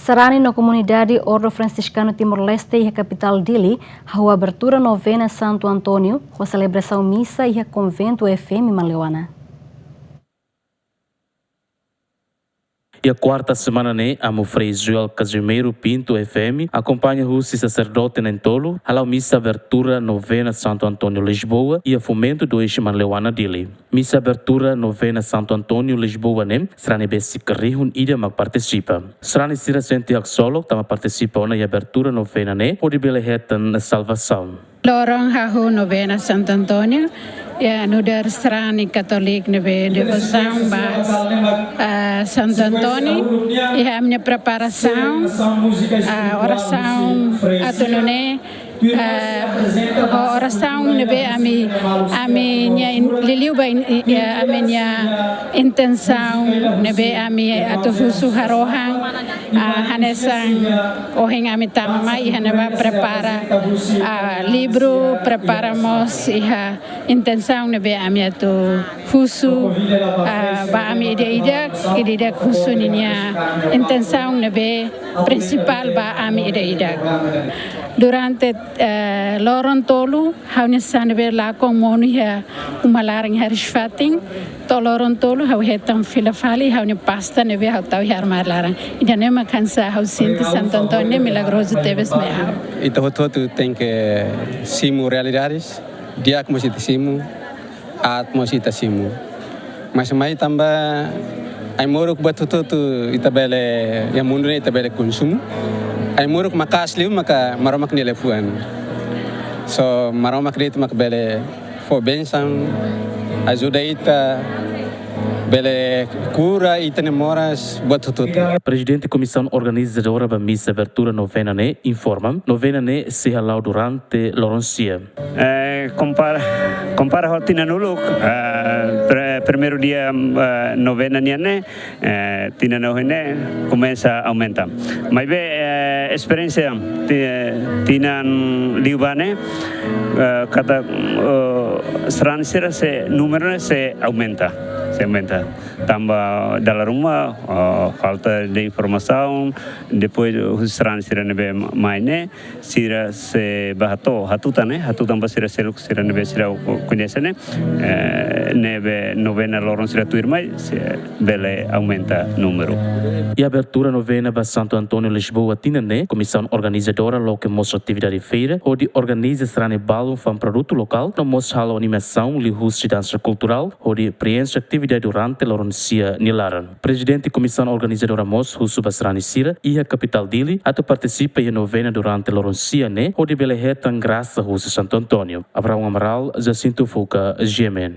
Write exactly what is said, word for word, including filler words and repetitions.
Sarani no komunidade Ordem Franciscana Timor-Leste iha kapitál Dili hahú abertura novena Santo António, ho selebrasaun misa iha konventu F M Manleuana. Iha kuarta semana ne'e, Amu Frei Joel Casimiro Pinto F M, akompaña husi saserdote na'in-tolu, hala'o misa abertura novena Santo António Lisboa, iha Fomento dois Manleuana Dili. Misa abertura novena Santo António Lisboa ne'e, sarani besik rihun ida mak partisipa. Sarani sira sente haksolok tanba partisipa ona iha abertura novena ne'e, hodi bele hetan salvasaun. Loron hahú novena Santo António, iha nu'udar sarani Katólika ne'ebé devosaun ba, ah, Santo António, iha ami-nia preparasaun, ah, orasaun atu nune'e, ah, ho orasaun ne'ebé ami, ami-nia in-, liuliu ba in-, i-, iha ami-nia intensaun ne'ebé ami atu husu harohan, ah, hanesan ohin ami tama mai iha ne'ebá prepara, ah, livru, prepara mós iha intensaun ne'ebé ami atu husu, ah, ba ami ida-idak, ida-idak husu ninia intensaun ne'ebé prinsipál ba ami ida-idak. Durante, eh, loron tolu, ha'u-nia sasán ne'ebé lakon monu iha uma laran iha hariis-fatin, to'o loron tolu ha'u hetan fila fali ha'u-nia pasta ne'ebé ha'u tau iha armáriu laran. Ida-ne'e mak hanesan ha'u sente Santo António milagrozu tebes mai ha'u. Ita hotu-hotu tenke simu realidades, di'ak mós ita simu, aat mós ita simu. Mas mai tanba ai-moruk buat hotu-hotu ita bele, iha mundu ne'e ita bele konsumu. Ai-moruk maka'as liu maka Maromak nia liafuan. So Maromak de'it mak bele fó bensaun, ajuda ita, bele kura ita-nia moras buat hotu-hotu. Prezidente Komisaun Organizadora ba misa abertura novena ne'e informa, novena ne'e sei hala'o durante loron sia. Eh, kompara, kompara ho tinan uluk, eh, pre-, primeiru dia, eh, novena nian ne'e, eh, tinan ohin ne'e komesa aumenta. Maibé, eh, esperiénsia ti-, tinan liubá ne'e, eh, katak, eh, sarani sira sei númeru ne'e sei aumenta, sei aumenta. Tanba dala ruma, eh, falta de informasaun, depois husi sarani sira ne'ebé mai ne'e, sira sei bá hato'o, hatutan ne'e, hatutan ba sira seluk sira ne'ebé sira koñese ne'e, eh, ne'ebé novena loron sira tuirmai, sei bele aumenta númeru. Iha abertura novena ba Santo António Lisboa tinan ne'e, Komisaun Organizadora loke mós atividade feira, hodi organiza sarani balun fa'an produtu lokál, no mós halo animasaun liuhusi dansa kulturál, hodi prienxe atividade durante loron sia nia laran. Prezidente Komisaun Organizadora mós husu ba sarani sira iha kapitál Dili atu partisipa iha novena durante loron sia ne'e, hodi bele hetan grasa husi Santo António. Abraão Amaral, Jacinto Fuca, G M N.